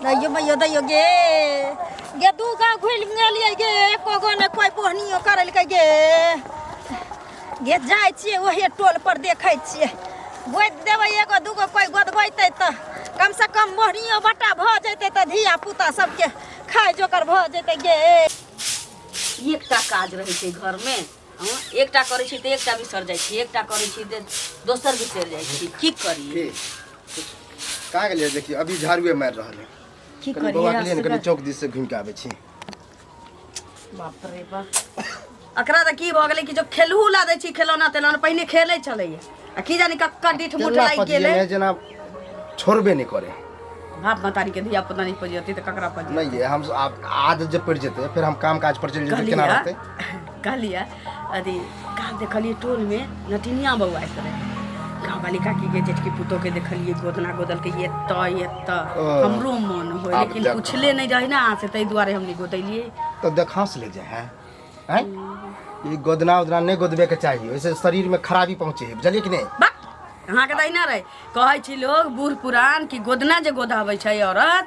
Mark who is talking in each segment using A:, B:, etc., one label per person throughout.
A: दैयो मैयो दैयो गे गे दू गाँव घुलि गेलियै गे एको गो ने कोइ बोहनियो करलकै गे गे जाइ छियै ओहे टोल पर देखै छियै गोदि देबै एगो दूगो कोइ गोदबैतै तऽ कमसँ कम बोहनियो बट्टा भऽ जेतै तऽ धिया पुता सबके खाय जोकर भऽ जेतै गे।
B: एकटा काज रहै छै घरमे, हँ, एकटा करै छी तऽ एकटा बिसरि जाइ छी, एकटा करै छी तऽ दोसर बिसरि जाइ छी। की करी?
C: की कहाँ गेलियै? देखियौ, अभी झाड़ुए मारि रहल है।
B: की
C: कनि बौआ
B: करियै?
C: के लिए ने कनि चौक दिस से घुमि के आबै छी।
B: बाप रे बाप, एकरा तऽ की भऽ गेलै कि जब खेलहु ला दै छी खेलौना तेलौना, पहिने खेलै छलैया आ की जानी कक्का डीठ मुठ
C: केला
B: लागि गेलै।
C: पजिए जेना छोड़बे नहि करे।
B: बाप महतारी के धिया पुता नहि पजियतै तऽ ककरा पजियतै?
C: नहीं, ये हम आब आदत जब पड़ि जेतै, फेर हम काम काज पर चलि जेतै, केना रहतै?
B: कहलियै अथी काल देखलियै टोलमे नटिनिया बौआइत रहै। गाँव वाली काकी के जेठकी पुतोह के देखलियै गोदना गोदलकै एतऽ एतऽ।
C: ओ।
B: हमरो मन होय,
C: आब
B: लेकिन
C: देख।
B: पुछले नहि रहै ने अहाँ से, ताहि दुआरे हम नहि गोदैलियै।
C: तऽ देखांस ले जाए है हैं? ई गोदना उदना नहि गोदबे के चाही, ओहिसे शरीर में खराबी पहुंचे है, बुझलियै कि नहि?
B: बक, अहाँके तऽ अहिना रहै। कहै छी लोग बूढ़ पुरान कि गोदना जे गोदाबै छै औरत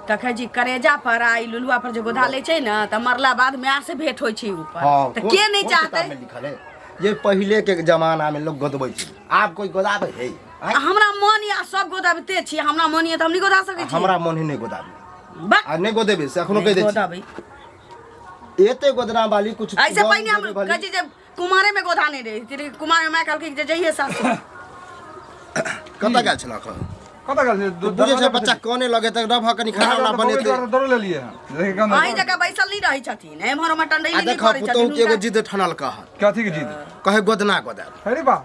B: तऽ कहै छी करेजा पर आ ई लुलुआ पर जे गोधा लै छै ने तऽ मरला बाद माय से भेंट होइ छै ऊपर।
C: हाँ,
B: तऽ के नहि
C: कोन
B: चाहतै?
C: किताब में लिखल है? ये पहिले के जमाना में लोग गोदबै छै, आब कोई गोदाबै है?
B: आ हमरा मन या सब गोदाबिते छी, हमरा मन या तऽ हम नहि गोदा सकै छी।
C: हमरा मन है नहि गोदाबी।
B: बक।
C: आ नहि गोदेबै से एखनो कहि दै छी।
B: गोदाबै।
C: एते गोदना वाली कुछ
B: ऐसे
C: गम
B: पहिने हम
C: देबै भली।
B: कहै छी जे कुमारे में गोधा नहीं रही, लेकिन कुमार में माय कहलकै जे जइहे सासु।
C: कतऽ गेल छलऽ एखन?
D: कतऽ गेल छलै?
C: तऽ बुझै छै बच्चा कोने लगे तऽ रह कनि खाना उना बनेतै।
D: दौड़ लेलियै हँ, लेकिन केना?
B: अहीं जकाँ बैसल नहि रहै छथिन, एम्हर ओम्हर
C: आ
B: टंडैली नहि
C: देखऽ
B: करै
C: पुतोहु
B: छथिन।
C: के एगो
B: हुनका
C: जिद ठनलका हन।
D: कथी के जिद?
C: कहे गोदना गोदाब।
D: अरे बा।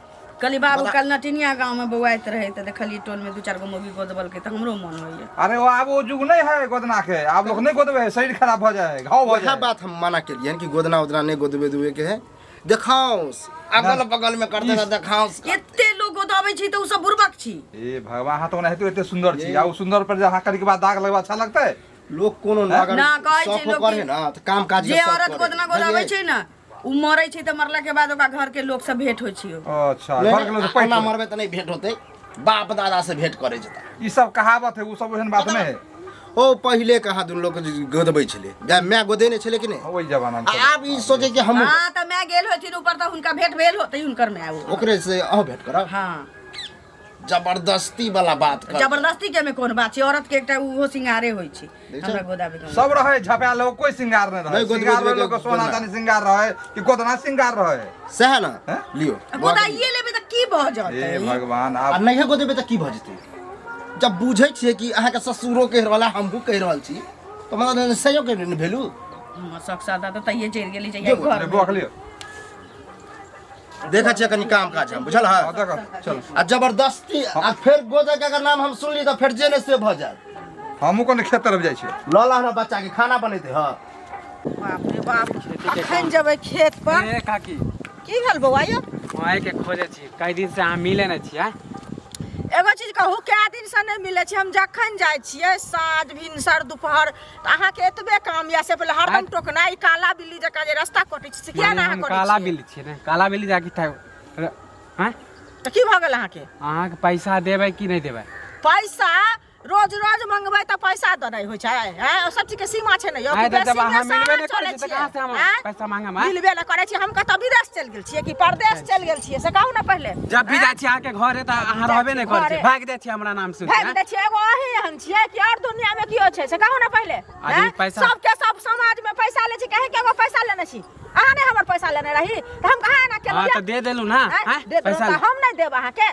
B: कहली बाबू, कल नटिनिया गाँव में बौआइत रहे तऽ देखलियै टोल में दू चारि गो मौगी गोदबलकै तऽ हमरो मन होइए।
D: अरे ओ आब ओ युग नहीं है गोदना के, आब लोग नहीं गोदबे है, शरीर खराब भ जाए है, घाव भ
C: वएह
D: जाए है।
C: बात हम मना केलियनि कि गोदना उदना नहि गोदबे दुबे के है, देखाउस अगल बगल में करते ना देखाउस।
B: एते लोग गोदाबै छै तऽ ओ सब बुड़बक छी।
D: ए भगवान, अहाँ तऽ ओनाहितो एते सुंदर छी, आ ओ सुंदर पर जे अहाँ कनिक बाद दाग लगबा अच्छा लगतै?
C: लोग कोनो न अगर
B: ना, कहै छै
C: शौको
B: लोग
C: करे
B: कि
C: ना तऽ काम काज के
B: जे
C: शौक
B: औरत
C: करे।
B: गोदना गोदाबै
C: बुझलियै?
B: छै ने ओ मरै छै तऽ मरला के बाद ओकरा घर के लोग सब भेंट होइ छै।
D: अच्छा,
C: नहीं,
D: घर के लोग से पैठ
C: ओना
D: होय।
C: मरबै तऽ नहि भेंट होतै, बाप दादा से भेंट करे जेता।
D: ई सब कहावत है, ओ सब ओहन बात नहीं है।
C: ओ पहिले कहाँ दुन लोग गोदबै छलै, गाय माय गोदेने छलै कि नहि?
D: ओहि जमाना में।
C: आ आब ई सोचे कि हम
B: हाँ तऽ माय गेल होथिन ऊपर तऽ हुनका भेंट भेल होतै, हुनकर माय ओ।
C: ओकरे से अहूँ भेंट करब?
B: हाँ।
C: जबरदस्ती वाला बात कर।
B: जबरदस्ती के में कोन बात छै, औरत के एकटा उहो सिंगारे होइ छै।
C: देखै
B: हमरा गोदाबे के
D: सब रहे झपायल लोग, कोई सिंगार नहीं रहे।
C: नहीं, गोद-
D: सिंगार
C: गोद-
D: लोग के सोना
C: गोदना।
D: चांदी सिंगार रहे कि गोदना सिंगार रहे?
C: सएह ने।
D: हैं?
C: लियो।
B: गोदाइए लेबै तऽ की भऽ जेतै?
D: ए भगवान।
C: आ
D: आब
C: नहिए गोदेबै तऽ की भऽ जेतै? जब बुझै छियै कि अहाँके ससुरो कहि रहल है, हमहूँ कहि रहल छी, तऽ मतलब सहियो के ने भेलू।
B: हमर शौक सादा तऽ तहिये चढ़ि गेली जहिया
C: जो,
B: घर
D: बौआ के लियो।
C: देखै छियै कनि काम काज हम, बुझल है?
D: हाँ, देखो, चल।
C: आ जबरदस्ती आ फेर गोदे के अगर नाम हम सुनली तऽ फेर जे ने से भऽ जायत।
D: हमहूँ कनि खेत तरफ जाइ छियै।
C: लऽ ला हमरा बच्चा के खाना बनेतै। हँ।
B: बाप रे बाप, अखन जेबै खेत पर।
E: ए काकी।
A: की भेल बौआ यौ?
E: अहाँके खोजै छी, कई दिन से अहाँ मिले नहि छियै।
B: एगो चीज कहू, कए दिनसँ नहि मिलै छै? हम जखन जाइ छियै साँझ भिनसर दुपहर तऽ अहाँके एतबे काम यऽ से पहिले हरदम टोकनाइ, काला बिल्ली जकाँ जे रस्ता कटै छै से किया
E: माने
B: ने अहाँ
E: हम
B: करै
E: काला
B: छियै?
E: बिल्ली छियै ने, काला बिल्ली जाके आँय?
B: तऽ की भऽ गेल अहाँके?
E: अहाँके पैसा देबै कि नहि देबै?
B: पैसा रोज रोज मंगबै तऽ पैसा देनाइ होइ छै? आँय, ओ सब चीजके सीमा छै ने यौ, कि
E: आँय, तऽ जब
B: बेसीमे
E: अहाँ मिलबे
B: सारा
E: नहि करै
B: चलै
E: छियै तऽ
B: छियै,
E: कहाँ से हम
B: आँय?
E: पैसा मांगम, आँय?
B: मिलबे नहि करै छी, हम कतऽ विदेश चलि गेल छियै कि परदेश चलि गेल छियै से कहू ने पहिले।
E: जब भी जाइ छियै अहाँके घरे तऽ अहाँ रहबे नहि करै छियै,
B: घरे।
E: भागि जाइ छियै हमरा नाम सुनि
B: भागि जाइ छियै। एगो अहीं एहन छियै कि आओर दुनियामे केओ छै से कहू ने पहिले?
E: आदमी
B: आँय?
E: पैसा-
B: सबके सब समाजमे पैसा लै छी, कहीं के एगो पैसा लेने छी? अहाँ नहि हमर पैसा लेने रही तऽ हम कहाँ एना केलहुँ?
E: हाँ तऽ दे देलहुँ ने।
B: आँय?
E: आँय?
B: दे देलहुँ
E: पैसा
B: तऽ हम नहि देब अहाँके।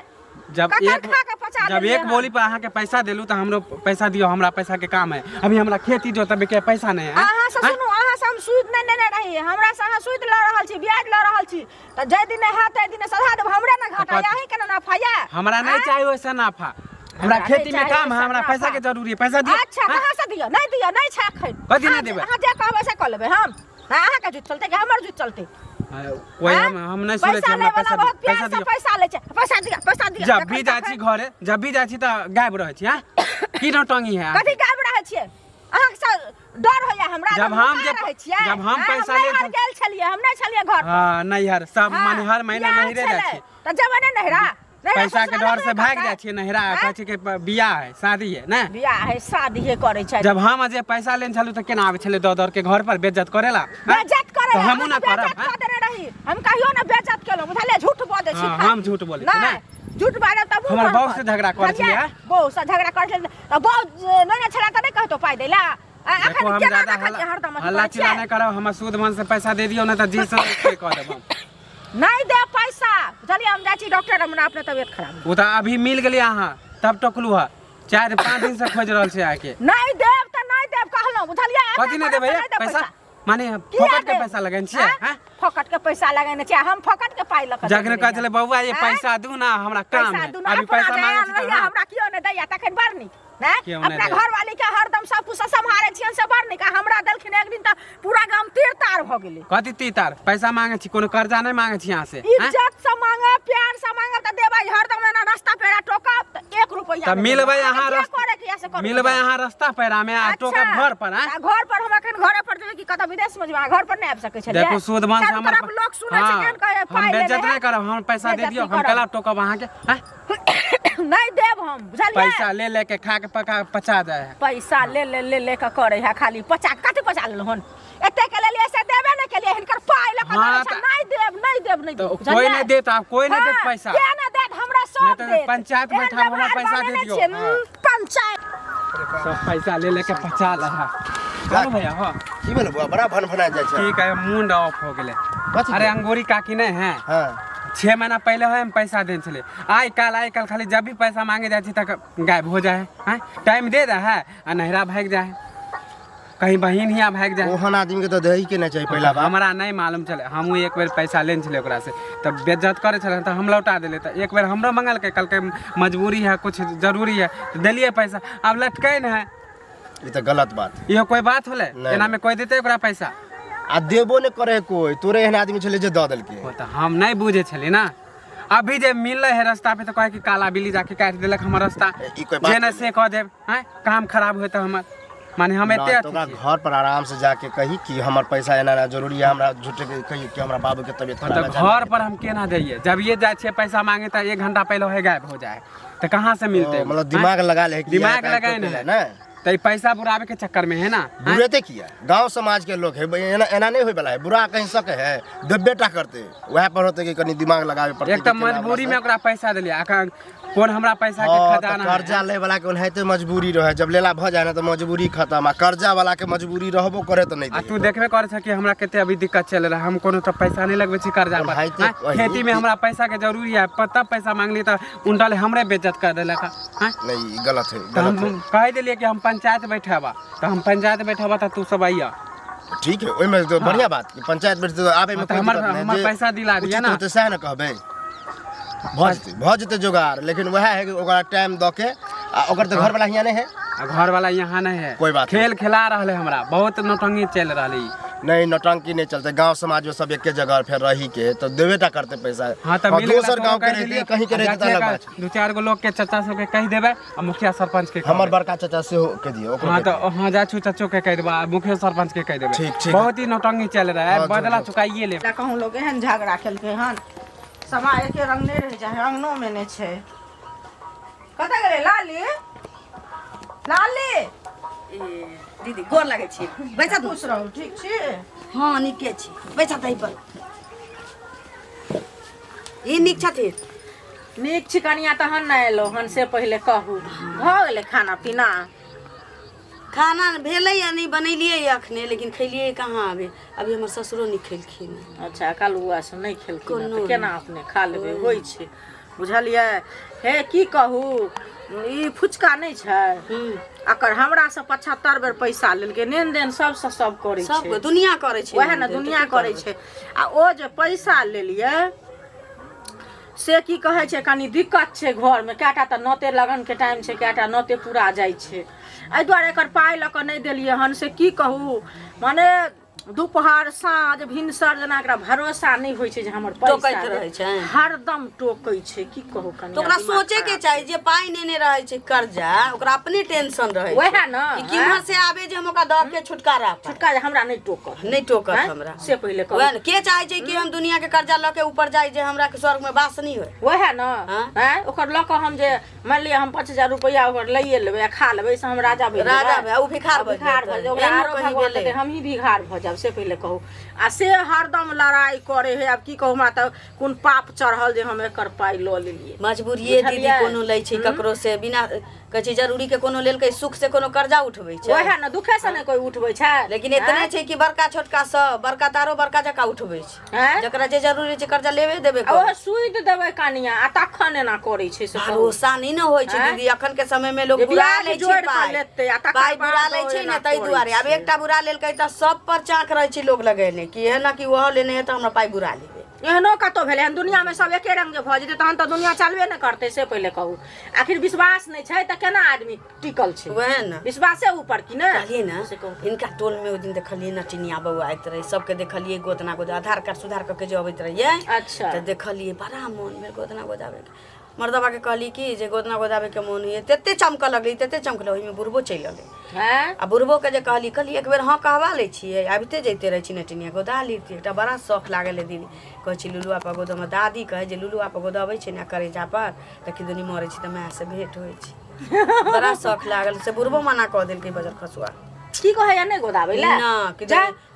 E: जब
B: ककर
E: एक
B: खा के पचा
E: जब
B: लेलियै
E: एक
B: हन?
E: बोली पर अहाँके पैसा देलू तऽ हमरो पैसा दियौ, हमरा पैसा के काम है, अभी हमरा खेती जोतबे के पैसा नहीं है।
B: अहाँ से
E: आँय?
B: सुनू, अहाँ से हम सूद नहि लेने रही, हमरा से अहाँ सूद लऽ रहल छी, ब्याज लऽ रहल छी, तऽ जाहि दिन हैत ताहि दिन सधा देब, हमरे ने घाटा
E: कथी?
B: यऽ, अहीं के ने नफा यऽ।
E: हमरा नहीं
B: आँय?
E: चाहिए वैसा नाफा, हमरा
B: हमरा
E: खेती
B: नहीं
E: में
B: चाही
E: काम है,
B: वैसा
E: हमरा पैसा
B: नाफा।
E: के जरूरी है, पैसा दियौ।
B: अच्छा।
E: आँय?
B: कहाँ से दियौ? नहि दियौ, नहि छै एखन।
E: कथी नहि
B: अहाँ-
E: देबै?
B: अहाँ जे कहबै से कऽ लेबै हम। हाँ, अहाँके जुत चलतै कि हमर जुत चलतै?
E: कोई
B: हाँ?
E: हम नहीं सुनै छी।
B: पैसा
E: हमरा
B: लै वाला
E: पैसा
B: बहुत
E: दियौ,
B: प्यार
E: पैसा
B: से
E: दियौ।
B: पैसा लै छै, पैसा दिअ, पैसा दिअ।
E: जब
B: जखन
E: भी जाइ छी
B: तखन-
E: घरे, जब भी जाइ छी तऽ गायब रहै छी। हाँ, की नौटंकी है?
B: कथी गायब रहै छियै? अहाँके से डर होइया हमरा?
E: जब हम
B: नुका
E: जे-
B: रहै छियै?
E: जब हम
B: हाँ,
E: पैसा
B: हम
E: लै
B: नैहर
E: छल-
B: गेल छलियै, हम नहि छलियै घर पर।
E: हाँ, नैहर सब
B: हाँ,
E: माने हर महीना
B: बियाह
E: नैहरे जाइ
B: छलै,
E: छी।
B: तऽ जेबै ने नैहरा?
F: नैहरा
E: पैसा के
F: ससुरा
E: डर से
F: लगबे
E: भाग
F: करतै।
E: जाइ छियै नैहरा, कहै छै कि बियाह है, शादी है ने।
F: बियाह है, शादी है करै छै।
E: जब हम जे पैसा लेने छलहुँ तऽ केना आबै छलै दऽ दौड़ के घर पर बेज्जत करेला?
F: बेज्जत करे
E: तऽ हमहूँ ना करब।
F: बेज्जत कऽ देने रही हम, कहियो ना बेज्जत केलहुँ, बुझलियै? झूठ बजै छी।
E: हाँ, हम झूठ बोलै छी,
F: नहि झूठ बाजब तब
E: हमर बहू से झगड़ा करै छलियै, हाँ?
F: बहू से झगड़ा करै छलियै तऽ बहू नहि ने छलै तऽ नहि कहतो पाइ दै ला।
E: देखो
F: एखन
E: हम
F: केना
E: ज्यादा
F: देखै छियै हरदम अथी
E: हल्ला
F: करै
E: चिल्ला
F: छियै?
E: नहि करब। हमर सूद मन से पैसा दे दियौ, नहि तऽ जी से कऽ देब हम।
F: नहि देब पैसा, बुझलियै? हम जाइ छी डॉक्टर, हमरा अपने तबियत खराब।
E: ओ तऽ अभी मिल गेलै अहाँ तब टोकलू हँ, 4-5 दिन से खोजि रहल छै आके।
F: नहि देब तऽ नहि देब कहलहुँ, बुझलियै?
E: कथी नहि देबै
F: नहि देब।
E: पैसा माने
F: किया
E: फोकट के
F: देब?
E: पैसा लगेने छियै?
F: हाँ?
E: हाँ?
F: फोकट के पैसा लगेने छियै? हम फोकट के पाइ लऽ कऽ
E: जखन
F: देने
E: कहै छलै
F: रहियै।
E: बौआ ये
F: आँय?
E: पैसा दू ना, हमरा काम
F: पैसा
E: है,
F: दू ना,
E: अभी
F: अपना
E: पैसा
F: जे
E: मांगै
F: आयल
E: छी तऽ
F: रहियै,
E: हाँ।
F: हमरा कियो नहि दैया तखन बड़ नीक ने।
E: कियो नहि
F: अपना
E: दैया।
F: घरवाली के हरदम सब कुछ सम्हारे छियनि से बड़ नीक, आ हमरा देलखिन एक दिन तऽ पूरा गाम तीर तार भऽ गेलै।
E: कथी ती तार? पैसा मांगे छी, कोनो कर्जा नहि मांगे छी अहाँ से, आँय?
F: इज्जत से मांगब, प्यार से मांगब तऽ देबै। हरदम एना रास्ता पेड़ा टोकब तऽ एक रुपैआ
E: तऽ
F: नहि
E: मिलबै
F: देबै।
E: अहाँ
F: जे करे के यऽ से करू।
E: मिलबै अहाँ रास्ता पैरा में आ टोकब घर पर, आँय?
F: आ घर पर हम एखन घरे पर जेबै कि कतऽ विदेश में जेबै? अहाँ घर पर नहि आबि सकै छलियै?
E: देखू सूद मन से
F: चारू
E: हमर
F: तरफ लोक सुनै छै।
E: हाँ,
F: केहन कहै
E: हम
F: पाइ लेने
E: बेज्जत
F: है।
E: नहि करब, हम पैसा दे
F: बेज्जती
E: दियौ, हम
F: करब।
E: कला टोकब अहाँके, आँय?
F: नहि देब हम, बुझलियै?
E: पैसा ले लेके खा के पका पचा जाए है।
F: पैसा ले ले ले ले के करे है खाली। पचा कथी पचा लेलहुँ हन? एते के लेलियै से देबे नहि केलियै। हिनकर पाइ लऽ कऽ
E: हाँ,
F: देने छै। नहि देब, नहि देब, नहि
E: तऽ
F: देब,
E: कोइ
F: बुझलियै?
E: नहि देत आब, कोइ नहि देत
F: हाँ,
E: पैसा।
F: के नहि देत? हमरा सब
E: नहि तऽ
F: देत।
E: पंचायत
F: एहन
E: बैठाब, हमरा
F: व्यवहार
E: पैसा दे
F: बनेने
E: दियौ।
F: छियै,
E: हाँ।
F: पंचायत
E: सब पैसा ले लेके पचा ले है। चलो भैया, हाँ।
C: की भेल बुआ, बड़ा भन भना जाइ छै?
E: की कहे, मूड ऑफ हो गेलै।
C: कथी
E: अरे
C: के?
E: अंगूरी काकी नहीं है?
C: हाँ।
E: 6 महीना पहले है हम पैसा देने छले, आइ काल आइ काल खाली जब भी पैसा मांगे जाइ छी तक गायब हो जाए है। टाइम दे रहा है आ नहिरा भागि जाए है, कहीं बहिन हिया भागि जाए।
C: ओहन आदमी के तऽ दै के नहि चाही पहिला बात।
E: हमरा नहि मालूम छलै। हमहूँ एक बेर पैसा लेने छलियै ओकरासँ तऽ बेज्जत करै छलै तऽ हम लौटा देलियै। तऽ एक बेर हमरो मंगलकै, कहलकै मजबूरी है, कुछ जरूरी है, तऽ देलियै पैसा। आब लटकै ने है।
C: ई तऽ गलत बात।
E: इहो कोइ बात होलै?
C: नहि।
E: एनामे कोइ देतै ओकरा पैसा?
C: आ देबो नहि करे है कोइ, तोरे एहन आदमी छलै जे दऽ देलकै।
E: ओ तऽ हम नहि बुझै छलियै ने। अभी जे मिललै है रास्ता पे तऽ कहै कि काला बिल्ली जाके काटि देलक हमर रास्ता।
C: ई कोइ बात
E: जे नहि
C: भेलै?
E: से कऽ देब, आँय, काम खराब होतै हमर। माने हम एते
C: नहि, तऽ
E: अथी
C: ओकरा
E: छियै।
C: घर पर आराम से जाके कही कि हमर पैसा एना एना जरूरी है हमरा, झूठे के कही कि हमरा बाबू के तबियत
E: तऽ
C: खराब है।
E: घर पर हम केना जइयै? जब ये जाइ छियै पैसा मांगे तऽ 1 घंटा पहिले है गायब हो जाए, तऽ कहाँ से मिलतै?
C: ओ, मतलब दिमाग लगा ले कि
E: दिमाग
C: आइ काल्हि
E: लगाए
C: टोकेला
E: ने।
C: ने
E: तऽ ई पैसा बुराबे के चक्कर में है ना, आँय?
C: बुरेते किया? गांव समाज के लोग है, एना एना नहीं होय वाला है। बुरा कहीं सके है, देबे टा करते। वएह पर होते कि कनी दिमाग लगावे पड़ते।
E: एक तऽ
C: कि केना
E: मजबूरी में
C: हमरा
E: ओकरा पैसा देलियै, अखन कोन हमरा पैसा के
C: हाँ, तऽ
E: खजाना है?
C: कर्जा ले वाला के ओनाहिते मजबूरी रहे, जब लेला भऽ जाए ना तऽ मजबूरी खत्म, आ कर्जा वाला के मजबूरी रहबो करे तऽ नहीं
E: आ
C: दैए।
E: तू देखबे करै छ कि हमरा कते अभी दिक्कत चल रहा है, हम कोनो तऽ पैसा नहीं लगबै छी कर्जा पर।
C: ओनाहिते
E: आँय?
C: कही
E: खेती में
C: कि-
E: हमरा पैसा के जरूरी है, तब पैसा मांगली तऽ उनटल हमरे बेइज्जत कर देलक, आँय?
C: नहीं, ई गलत है।
E: तऽ
C: गलत
E: हम
C: है।
E: कहि देलियै कि हम पंचायत बैठेबा, तऽ हम पंचायत बैठेबा तऽ तू सब अइया।
C: ठीक है, ओहिमे तो बढ़िया बात कि पंचायत बैठते तऽ आबे में
E: हाँ, तऽ
C: कोई
E: हमर
C: दिक्कत नहीं।
E: हमर
C: जे
E: पैसा दिला दिअ
C: उचित
E: ना।
C: होतै सएह ने कहबै। भऽ जेतै जोगाड़, लेकिन वएह है कि ओकरा टाइम दऽ के, आ ओकर तऽ घरवाला हियाँ नहि है।
E: आ घर वाला यहाँ नहीं है।
C: कोई बात
E: खेल खिला रहले हमरा, बहुत नौटंकी चल रहल है।
C: नहीं, नौटंकी नहीं चलते। गांव समाज में सब एके जगह फेर रही के तो देबे टा करते पैसा।
E: हाँ तऽ
C: हाँ,
E: मिल गेला
C: दोसर
E: तऽ
C: गांव के
E: कहि
C: रहते,
E: देलियै।
C: कहीं के
E: आ
C: रहते तऽ
E: जाके
C: अलग बात छै।
E: दू चारि गो लोग के चाचा सबके कहि देबै आ मुखिया सरपंच के
C: हमर
E: कहबै।
C: बड़का चाचा सेहो के दियौ, ओकरो
E: हाँ
C: कहि
E: तऽ हाँ, जाइ छु चचो के कहि देबै आ मुखिया सरपंच के कहि देबै।
C: ठीक, ठीक।
E: बहुत ही नौटंकी चल रहा है।
C: हाँ,
E: बदला
C: जो।
E: चुकाइए लेब।
F: कहूँ लोग एहन झगड़ा केलकै हन, समा एके रंग नहि रहि जाइ है, अंगनोमे नहि छै। कतऽ गेलै लाली? लाली!
B: ए दीदी, गोर लगै छी, बैसा तू।
F: खुश रहू, ठीक छी?
B: हँ, नीके छी। बैसा तही पर। ई नीक छथिन?
F: नीक छी कनिया, तहन ने एलहुँ हन से पहिले कहू, भऽ गेलै खाना पीना?
B: खाना भेलै या नहि बनेलियै अखने, लेकिन खैलियै कहाँ अभी। अभी हमर ससुरो नहि खेलखिन।
F: अच्छा, कलुआ से नहि खेलखिन हँ, तऽ
B: कोनो
F: केना अपने खा लेबै? होइ छै, बुझलियै? हे की कहू, ई फुचका नहि छै, एकर हमरासँ 75 बेर पैसा लेलकै। लेनदेन सबसँ सब करै
B: सब
F: छै।
B: दुनिया करै छै
F: वएह ने।
B: लेनदेन, तऽ
F: दुनिया
B: की
F: करै
B: करबै?
F: छै। आ ओ जे पैसा लेलियै से की कहै छै, कनि दिक्कत छै घरमे। कएटा तऽ नौते लगनके टाइम छै, कएटा नौते पूरा जाइ छै, एहि दुआरे एकर पाइ लऽ कऽ नहि देलियै हन। से की कहू, मने दुपहर साँझ भिनसर जेना एकरा भरोसा नहि होइ छै जे हमर पैसा
B: टोकैत
F: देत।
B: रहै छै।
F: हरदम टोकै छै की कहू कनिया
B: तऽ ओकरा
F: दिमाग
B: सोचे के
F: खराब।
B: चाही जे पाइ नेने रहै छै कर्जा ओकरा अपने टेंशन रहै छै
F: वएह ने,
B: कि किम्हर से आबे जे हम ओकरा दऽ के छुटकारा पाइ।
F: छोटका जे हमरा नहि टोकत
B: नहि टोकत
F: आँय?
B: हमरा
F: से पहिले कहू
B: वएह ने के चाहै छै कि हम दुनिया के कर्जा लऽ के ऊपर जाइ जे हमरा के स्वर्ग में वास नहि होय
F: वएह ने
B: हाँ?
F: आँय ओकर लऽ कऽ हम जे मानि लिअ हम 5000 रुपैआ ओकर लैए लेबै आ खा लेबै से हम राजा बनि
B: राजा
F: जेबै।
B: भए, ओ भिखार
F: आ
B: भऽ
F: भिखार
B: जेतै।
F: भऽ जेतै ओकरा
B: एहनो
F: आरो
B: कहीं
F: भगवान
B: भेलै।
F: देतै हमही भिखार भऽ जायब से पहिले कहू आ से हरदम लड़ाइ करे है आब की कहू हमरा तऽ कोन पाप चढ़ल जे हम एकर पाइ लऽ लेलियै
B: मजबूरिये दीदी
F: बुझलियै?
B: कोनो लै छै ककरो से बिना कहै छै जरूरी के कोनो लेलकै सुख से कोनो कर्जा उठबै छै
F: वएह ने दुखे से ने कोइ उठबै छै
B: लेकिन एतने छै कि बड़का छोटका सब बड़का तारो बड़का जकाँ उठबै छै
F: आँय?
B: जकरा जे जरूरी छै कर्जा लेबे देबे
F: आ
B: करै
F: ओहे सुति देबै कनिया आ तखन एना करै छै से कहू।
B: भरोसा नहीं ने होइ छै
F: आँय?
B: दीदी अखन के समय में लोग
F: जे
B: बुरा
F: बियाह
B: लै छै
F: जोड़ि कऽ
B: पाइ
F: लेतै आ तकर
B: पाइ बुरा
F: बाद
B: लै
F: ओ
B: छै
F: एना
B: ने ताहि
F: करै
B: दुआरे आब
F: छै।
B: एकटा बुरा लेलकै तऽ सब पर चाँक रहै छै लोग लगेने कि एना कि ओहो लेने है तऽ हमरा पाइ बुरा लेबै
F: एहनो कतौ भेलै हन दुनियामे सब एके रंग जे भऽ जेतै तहन तऽ दुनिया चलबे नहि करतै से पहिले कहू आखिर विश्वास नहि छै तऽ केना आदमी टिकल छै
B: वएह ने
F: विश्वासे ऊपर की ने
B: कहलियै ने
F: से कहू
B: हिनका टोल में ओहि दिन देखलियै नटिनिया बौआ आइत रहै सबके देखलियै गोदना गोदा आधार कार्ड सुधार कऽ के जे अबैत रहियै
F: अच्छा
B: तऽ देखलियै बड़ा मोन भेल गोदना गोदाबैके मर्दबा के कहली कि जे गोदना गोदाबे के मोन होइए तते चमकऽ लगलै तते चमकलै ओहिमे बुढ़बो चलि अलै
F: हैं
B: आ बुढ़बो के जे कहली कहली एक बेर हँ कहबा लै छियै आबिते जैते रहै छी नटिनिया गोदा लितियै एकटा बड़ा शौख लागल है दीदी कहै छी लुलुआ पर गोदोमे दादी कहै जे लुलुआ पर गोदबै छै ने करेजा पर तऽ किदनी मरै छै तऽ मायसँ भेंट होइ छै बड़ा शौख लागल से बुढ़बो मना कऽ देलकै बजर खसुआ
F: की कहैया नहि गोदाबै लए
B: ना कि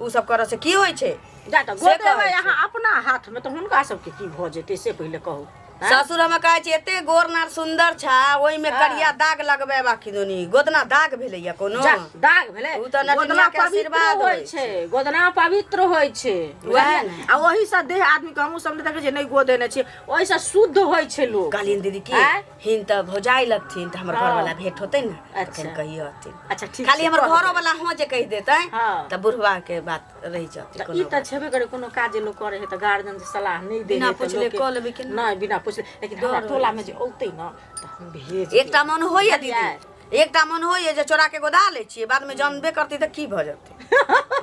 B: ओ सब करऽ से की होइ छै
F: जा तऽ
B: से
F: गोदेबै
B: कहै छै।
F: अहाँ अपना हाथमे तऽ हुनका सबके की भऽ जेतै से पहिले कहू
B: ससुर हम कहै छै एते गोर नार सुंदर छा ओहिमे करिया दाग लगबे बाकी दुनी गोदना दाग भेलैया कोनो
F: जा, दाग भेलै
B: उ तऽ नटिनिया
F: गोदना
B: के
F: पवित्र
B: आशीर्वाद
F: होइ
B: होइ
F: छै गोदना पवित्र होइ छै
B: वएह
F: बुझलियै?
B: ने।
F: आ ओहिसँ देह आदमी के हमहूँ सब नहि देखै छियै नहि गोदेने छियै ओहिसँ शुद्ध होइ छै लोक
B: कहलियनि दीदी की
F: आँय?
B: हिन तऽ भौजाइ लगथिन तऽ हमर
F: हँ।
B: घरवाला भेंट होतै ने
F: अच्छा।
B: तखन कहियथिन
F: अच्छा ठीक
B: खाली
F: छै,
B: हमर
F: कहबै।
B: घरोवाला हँ जे कहि देतै
F: हँ।
B: तऽ बुढ़वा के बात रहि जेतै
F: तऽ
B: कोनो
F: ई तऽ छेबे करे कोनो काज जे लोक करे है तऽ गार्जियन से सलाह नहि दे
B: बिना पुछले कऽ लेबै कि नहि?
F: नहि बिना पुछले लेकिन हमरा
B: डर
F: टोला में जे औतै ने तऽ हम भेज
B: एकटा मन होइए दीदी
F: बुझलियै?
B: एकटा मन होइए जे चोरा के गोदा लै छियै बादमे जानबे करतै तऽ की भऽ जेतै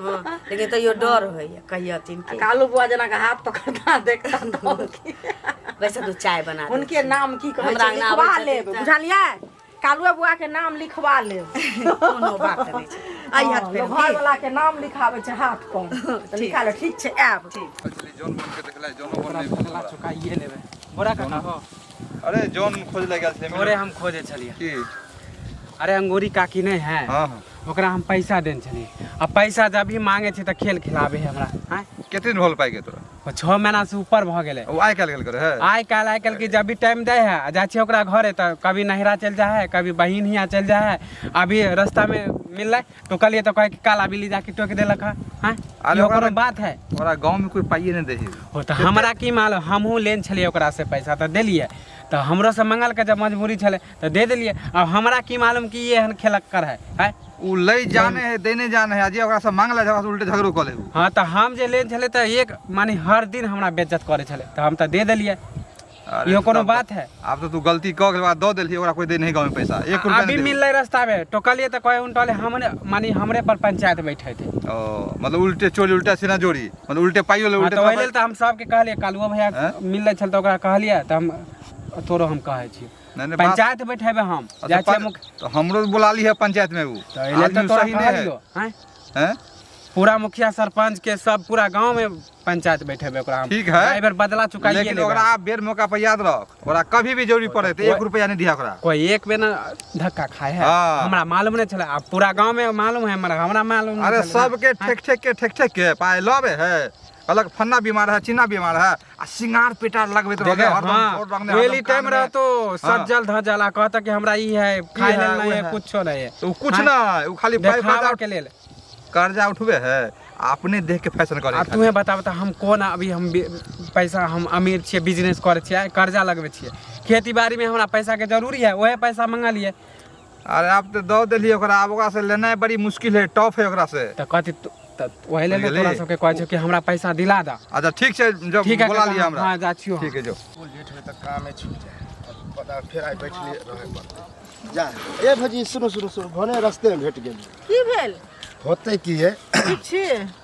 B: हँ लेकिन तैयो डर होइए कहियथिन
F: आ
B: की
F: कालू बुआ जेना के हाथ पकड़ता देखता तऽ की
B: वैसे तू चाय बना दै
F: हुनके
B: छी।
F: नाम की कहै
B: हमरा
F: छै
B: अंगना
F: लिखवा
B: आबै छथिन
F: लेब
B: तऽ-
F: बुझलियै कालुए बुआ के नाम लिखवा लेब
B: कोनो बात नहि छै आइ हाथ फेर
F: घर वाला के नाम लिखाबै छै हाथ पर तऽ लिखा ले ठीक छै आयब
D: छली जौन बन के देखलै जौनो बन नहि
E: बदला चुकाइए लेबै बोरा काका हो
D: अरे जौन खोज ले गेल छलै
E: तोरे हम खोजे छलियै
D: की
E: अरे अंगूरी काकी नहि है
D: हाँ हाँ
E: ओकरा हम पैसा देने छलियै आ पैसा जब भी मांगे छै तऽ खेल खिलाबे है हमरा आँय
D: कते दिन होल पाइ के तोरा
E: ओ 6 महीना से ऊपर भऽ गेलै
D: ओ आइ काल्हि गेल करे है
E: आइ काल्हि आइ काल्हि के जब भी टाइम दै है आ जाइ छियै ओकरा घरे तऽ कभी नहिरा चलि जाइ है कभी बहिन हियाँ चलि जाइ है अभी रास्तामे मिललै टोकलियै तऽ कहै कि काला बिल्ली जाके टोकि देलक हँ आँय
D: अरे
E: इहो
D: ओकरा
E: कोनो बात है
D: ओकरा गाँव में कोई पाइए नहि दै है
E: ओ तऽ हमरा की मालूम हमहूँ लेने छलियै ओकरासँ पैसा तऽ देलियै तऽ हमरोसँ मङ्गलकै जब मजबूरी छलै तऽ दे देलियै आब हमरा की मालूम कि ई एहन खेलक्कर है आँय
D: उ लै जाने है देने जाने है आ जे ओकरा से मांगला छै ओकरा से उल्टे झगड़ो कऽ लेबू
E: हँ तऽ हम जे लेने छलियै तऽ एक माने हर दिन हमरा बेज्जत करै छलै तऽ हम तऽ दे देलियै
D: अरे
E: इहो कोनो
D: तब-
E: बात है
D: आब तऽ तू गलती कऽ के बाद दऽ देलही ओकरा कोई दे नहीं गाँव में पैसा एक रुपया
E: अभी
D: नहीं देबू।
E: मिललै रास्ता में टोकलियै तऽ कहै उनटले हमरे माने हमरे पर पंचायत बैठे थे
D: ओ मतलब उल्टे चोरी उल्टा सीना जोड़ी मतलब उल्टे पाइयो ले
E: हाँ
D: उल्टे
E: तऽ ओहि
D: तोरा
E: लेल तऽ हम सबके कहलियै कालुओ भैया
D: हैं?
E: मिललै छल तऽ ओकरा कहलियै तऽ हम तोरो हम कहै छियै
D: नहीं नहीं बात
E: पंचायत बैठेबै हम
D: अच्छा,
E: जाइ छियै
D: तो हमरो बुला ली है पंचायत में वो
E: तऽ एहि लेल तऽ
D: आदमी
E: तोरा
D: सही नहीं है
E: कहलियो हैं
D: हैं?
E: पूरा मुखिया सरपंच के सब पूरा गांव में पंचायत बैठेबै ओकरा हम
D: ठीक है।
E: एहि बेर बदला चुकाइए
D: लेकिन ओकरा आप बेर मौका पर याद रख ओकरा कभी भी जरूरी पड़े तो एक रुपया नहीं दिया ओकरा
E: कोई एक बेर ना धक्का खाए है
D: हाँ।
E: हमरा मालूम नहीं छलै आब पूरा गांव में मालूम है हमरा हमरा मालूम नहीं
D: अरे
E: छलै।
D: सबके ठेक ठेक के ठेक ठेक के पाए लबे है कहलक फन्ना बीमार है चिन्ना बीमार है आ सिंगार पेटार लगबैत
E: देखे
D: रहले हरदम
E: हाँ
D: गोर रंगने,
E: वेली
D: हरदम
E: टाइम
D: कान में।
E: रहतो सज्जल धजल आ कहता कि हमरा ई है खाए
D: है,
E: लेल
D: उ
E: नहीं है
D: है।
E: कुछो नहीं है
D: तो उ कुछ
E: हाँ।
D: ना उ खाली पाइ
E: देखावा
D: कर्जा
E: के लेल
D: कर्जा उठबे है आ अपने देख के फैशन करे
E: आ तूहे बता बता हम कोन अभी हम पैसा हम अमीर छियै बिजनेस करै छियै कर्जा लगबै छियै खेती बाड़ी में हमरा पैसा के जरूरी है वएह पैसा मंगलियै
D: अरे आप तो दऽ देलियै ओकरा आब ओकरा से लेनाइ बड़ी मुश्किल है टफ है ओकरा से
E: तऽ कथी तऽ वही लेल
D: बुझि
E: तोरा
D: गेली?
E: सबके कहै छियौ कि हमरा पैसा दिला दऽ
D: अच्छा ठीक छै जब
E: ठीक है
D: बोला
E: काका,
D: लिअ हमरा
E: हाँ जा छियौ
D: ठीक है जो
C: लेट होय तऽ कामे छूट जाए पता फेर आइ बैठले रहै पड़तै जा ए भौजी सुनू सुनू सुनू भने रस्तेमे भेट गेली
F: की भेल
C: होतै की है।
F: ठीक छी?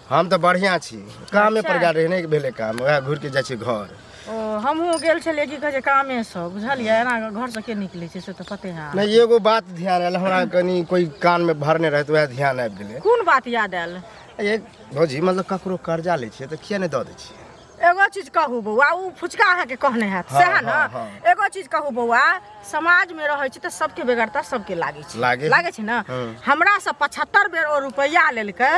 C: हम तऽ बढ़िआँ छी, कामे पर गेल रही, नहि भेलै काम, उएह घुरि के जाइ छी घर।
F: ओ हमहूँ गेल छलियै की कहै छै कामेसँ, बुझलियै? एना घरसँ के निकलै छै से तऽ पते है।
C: नहि, एगो बात ध्यान आयल हमरा, कनि कोइ कानमे भरने रहै तऽ उएह ध्यान आबि गेलै।
F: कोन बात याद आयल?
C: ए भौजी, मतलब ककरो कर्जा लै छियै तऽ किया नहि दऽ दै छियै?
F: एगो चीज कहू बौआ, ओ फुचका अहाँके कहने हैत।
C: हाँ,
F: सएह ने?
C: हाँ, हाँ।
F: एगो चीज कहू बौआ, समाजमे रहै छी तऽ सबके बेगरता सबके लागै छै।
C: लागै।
F: लागै छै ने?
C: हँ।
F: हमरा से 75 बेर ओ रुपैआ लेलकै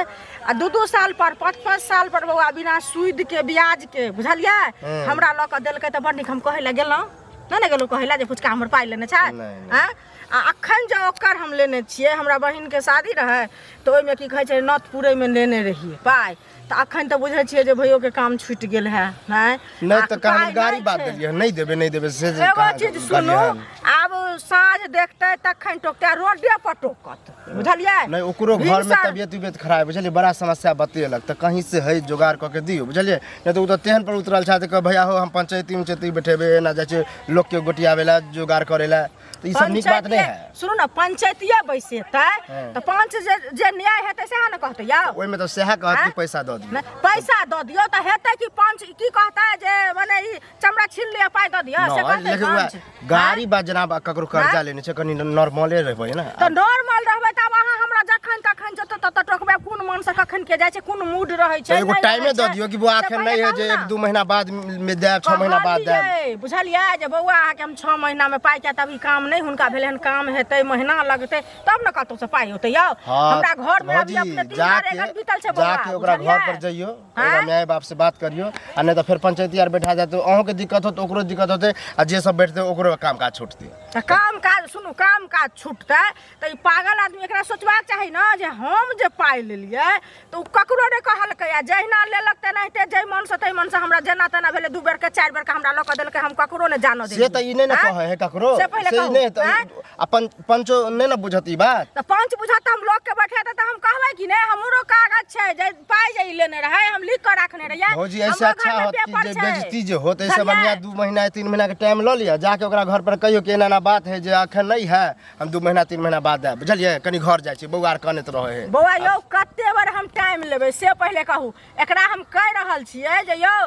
F: आ 2-2 साल पर, 5-5 साल पर बौआ, बिना सूद के ब्याज के, बुझलियै?
C: हँ।
F: हमरा लऽ कऽ देलकै तऽ बड़ नीक। हम कहै लए गेलहुँ नहि ने, गेलहुँ कहै लए जे फुचका हमर पाइ लेने छै।
C: नहि, नहि।
F: आँय, आ अखन जे ओकर हम लेने छियै, हमरा बहिनके शादी रहै तऽ ओहिमे की कहै छै नत पुरैमे लेने रहियै पाइ, तऽ अखन तऽ बुझै छियै जे भैयोके काम छुटि गेल है। नहि
C: नहि तऽ
F: आ
C: कहलहुँ
F: पाइ
C: गाड़ी
F: नहि
C: बात
F: छै।
C: देलियै, नहि देबै नहि देबै से जे
F: एगो चीज सुनू,
C: कहलियै हन।
F: आब साँझ देखतै तखन टोकतै आ रोडे पर टोकत, बुझलियै?
C: नहि, ओकरो घरमे
F: भिनसर-
C: तबियत उबियत खराब है, बुझलियै? बड़ा समस्या बतेलक, तऽ कहीं से है जोगाड़ कऽ के दियौ, बुझलियै? नहि तऽ ओ तऽ तेहन पर उतरल छै तऽ भैया हो, हम पंचायती उंचायती बैठेबै, एना जाइ छै लोकके गोटियाबै लए, जोगाड़ करै लए, तऽ ई सब नीक बात नहि है।
F: सुनू ने, पंचायतिये बैसेतै
C: हँ।
F: तऽ पंच जे जे न्याय हेतै सएह ने कहतै यौ।
C: ओहिमे तऽ सएह कहत कि
F: आँय?
C: पैसा दऽ दियौ।
F: नहि, पैसा दऽ दियौ तऽ हेतै कि पंच की कहतै जे मने ई चमड़ा छीन लिअ पाइ दऽ दिअ, से
C: नहि,
F: कहतै
C: लेकिन
F: पंच?
C: वएह गाड़ी बात जेना आब ककरो कर्जा
F: आँय?
C: लेने छै, कनि नॉर्मले रहबै ने।
F: तऽ नॉर्मल रहबै तऽ आब अहाँ हमरा जखन तखन जतऽ ततऽ टोकबै, कोन मन से कखन के जाइ छै, कोन मूड रहै छै,
C: तऽ एगो
F: नहि
C: टाइमे
F: रहै
C: दऽ
F: छै।
C: दियौ कि बौआ
F: से
C: एखन
F: पहिले
C: नहि है
F: कहू
C: जे
F: ने।
C: 1-2 महीना बाद मे देब, 6 महीना बाद देब।
F: कहलियै, बुझलियै जे बौआ अहाँके हम 6 महीनामे पाइ किया, तभी काम नहि हुनका भेलै हन, काम हेतै महीना लगतै तब ने कतौसँ पाइ औतै यौ।
C: हाँ,
F: हमरा घरमे अभी
C: भौजी,
F: अपने 3
C: जाके
F: रेगन बीतल छै बौआ,
C: जाके ओकरा घर
F: बुझलियै?
C: पर जइयो,
F: आँय?
C: ओकरा माय बाप से बात करियो, आ नहि तऽ फेर पंचायती आर बैठा जायत, अहूँके दिक्कत होत, ओकरो दिक्कत होतै, आ जे सब बैठतै ओकरो काम काज छूटतै।
F: तऽ काम काज सुनू, काम काज छूटतै तऽ ई पागल आदमी एकरा सोचबाक चाही ने जे हम जे पाइ लेलियै तऽ ओ ककरो नहि कहलकै, आ जहिना लेलक तेनाहिते जाहि मनसँ ताहि मनसँ हमरा जेना तेना भेलै, 2 बेरके 4 बेरके हमरा लऽ कऽ देलकै, हम ककरो नहि जानऽ
C: से
F: देलियै।
C: तऽ ई नहि ने
F: आँय?
C: कहै है ककरो।
F: से पहिले
C: से ई
F: कहू,
C: नहि तऽ
F: आँय?
C: अपन पंचो नहि ने बुझत ई बात।
F: तऽ पंच बुझत तऽ हम लोकके बैठेतै तऽ हम कहबै कि नहि हमरो कागज छै जे पाइ जे ई लेने रहै, हम लिख कऽ राखने रहियै।
C: भौजी, ऐसे
F: हमरो
C: अच्छा
F: घरमे
C: होत कि
F: पेपर
C: जे
F: छै।
C: बेइज्जती जे होत, ऐसे
F: बुझलियै?
C: बढ़िया 2 महीना 3 महीना के टाइम लऽ लिअ, जाके ओकरा घर पर कहियो कि एना एना बात है जे अखन नहीं है, हम 2 महीना 3 महीना बाद आयब, बुझलियै? कनि घर जाइ छी, बौआ आर कनैत रहै है।
F: बौआ यौ, कते बेर हम टाइम लेबै से पहिले कहू। एकरा हम कहि रहल छियै जे यौ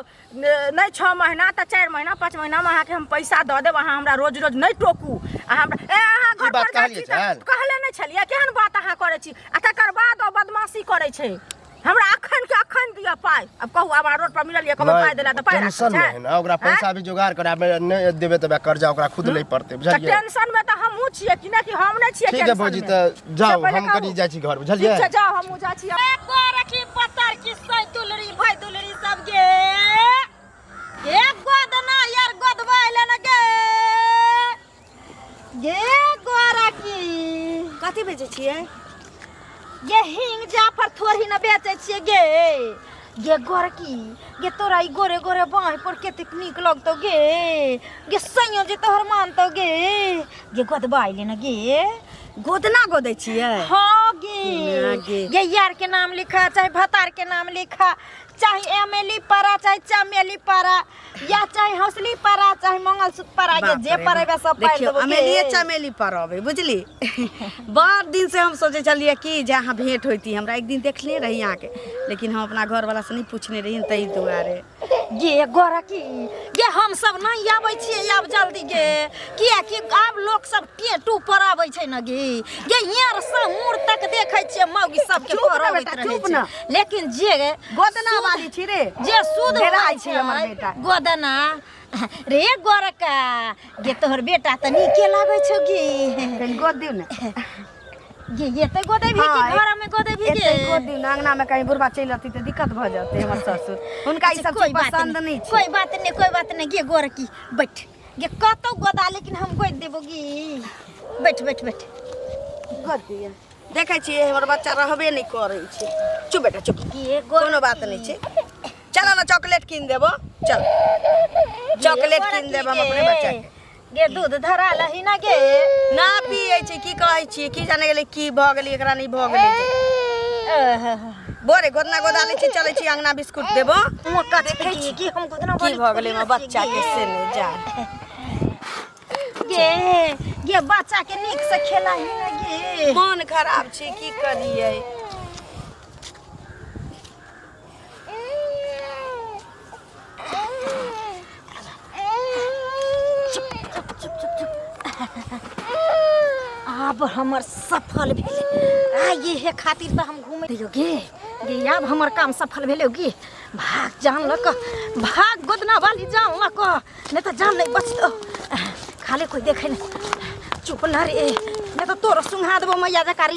F: नहि 6 महीना तऽ 4 महीना 5 महीनामे अहाँके हम पैसा दऽ देब, अहाँ हमरा रोज रोज नहि टोकू। आ हमरा ए अहाँ घर
C: ई बात
F: पर जाइ
C: कहलियै
F: छी तऽ
C: छल?
F: कहले नहि छलियै? केहन बात अहाँ करै छी? आ तकर बाद ओ बदमाशी करै छै, हमरा अखन के अखन दिअ पाइ। आब कहू, आब अहाँ रोड पर मिललियै, कहबै पाइ देला तऽ पाइ राखै
C: टेंशन
F: छै?
C: में है ना, ओकरा पैसा भी जोगाड़ कराबे नहि देबै तऽ कर्जा ओकरा खुद लै पड़तै,
F: तऽ
C: बुझलियै?
F: टेंशन में तऽ हमहूँ छियै कि नहि, कि हम नहि छियै
C: ठीक है
F: टेंशन
C: भौजी,
F: में?
C: तऽ जाउ,
F: से पहिले
C: हम
F: कहू।
C: कनि जाइ छी घर, बुझलियै?
F: ठीक छै, जाउ, हमहूँ जाइ छी।
A: गोरखी पत्थर की सै दुलरी भई दुलरी सब गे, गे गोदना यार गोदवा ले न गे, गे गोरखी।
B: कथी बेचै छियै?
A: गे हिंग जाफर थोड़ी न बेचै छियै गे। गे गोरकी गे, तोरा ई गोरे गोरे बाँहि पर कतेक नीक लगतौ गे। गे सैयो जे तोहर मानतौ गे। गे गोदवा ले न गे।
B: गोदना गोदै छियै?
A: हाँ गे।
B: ना गे।
A: गे यार के नाम लिखा चाहे भतार के नाम लिखा, चाहे एमेली पड़ा चाहे चमेली पड़ा, या चाहे हौसली पड़ा चाहे मंगलसूत्र पड़ा, गे
B: बाप
A: जे
B: रे
A: पड़ेबे
B: बाप।
A: सब पारि
B: देखियौ,
A: देबो गे।
B: अमेलिए चमेली पड़बै, बुझली? बड़ दिन से हम सोचै छलियै कि जे अहाँ भेंट होइती हमरा, एक दिन देखले रही अहाँके, लेकिन हम अपना घरवला से नहि पूछने रही ताहि दुआरे।
A: गे गोरकी गे, हम सब नहीं आबै छियै आब जल्दी गे, कियाकि आब लोक सब टेटू पर आबै छै न गे। गे यार सहूर तक देखै छियै मौगी सबके
B: चुप ना
A: पढ़बैत
B: बेटा,
A: रहै
B: चुप
A: छै।
B: ना।
A: लेकिन जे
B: गोदना वाली छी रे,
A: जे शुद्ध
B: डेराइ
A: होइ
B: छै हमर बेटा।
A: गोदना रे गोरका गे, तोहर बेटा तऽ नीके लागै छौ गे।
B: कनि गोद दियौ ने
A: गे। एते गोदेबही कि
B: हाँ,
A: घर में गोदेबही गे?
B: एते गोद दियौ ने, अंगना में कहीं बुढ़बा चलि रहती तऽ दिक्कत भऽ जेतै हमर ससुर, हुनका ई
A: अच्छा,
B: सब
A: कोई
B: चीज
A: बात
B: पसन्द नहि छै।
A: कोई बात नहीं, कोई बात नहीं गे गोरकी, बैठ गे, कतौ गोदा लेकिन हम गोद देबो गे। बैठ बैठ बैठ,
B: गोद दियौ। देखै छियै हमर बच्चा रहबे नहि करै छै। चुप बेटा चुप,
A: गे
B: कोनो बात नहि छै। चलो ने चॉकलेट कीन देबो, चल चॉकलेट कीन देब हम अपने बच्चा के।
A: गे दूध धरा लही ना गे।
B: ना पियै छै, की कहै छियै, की जाने गेलै की भऽ गेलै एकरा, नहि भऽ गेलै बोरे गोदना गोदा लै छी, चलै छी अंगना बिस्कुट देबो।
A: मक्का देखै छी कि हम गोदना
B: की भऽ गेलै हमर बच्चा के से नहि जा।
A: गे गे बच्चा के नीक से खेलाही ना गे।
B: मन खराब छै, की करियै?
A: आब हमर सफल भेलै। आ इहे खातिर तऽ हम घूमे दियौ गे। गे आब हमर काम सफल भेलै गे। भाग जान लऽ कऽ, भाग गोदना वाली जान लऽ कऽ, नहि तऽ जान नहि बचतौ। खाली कोइ देखै नहि, चुप न रे, नहि तऽ तोरो सुंघा देबो मैया जकारी।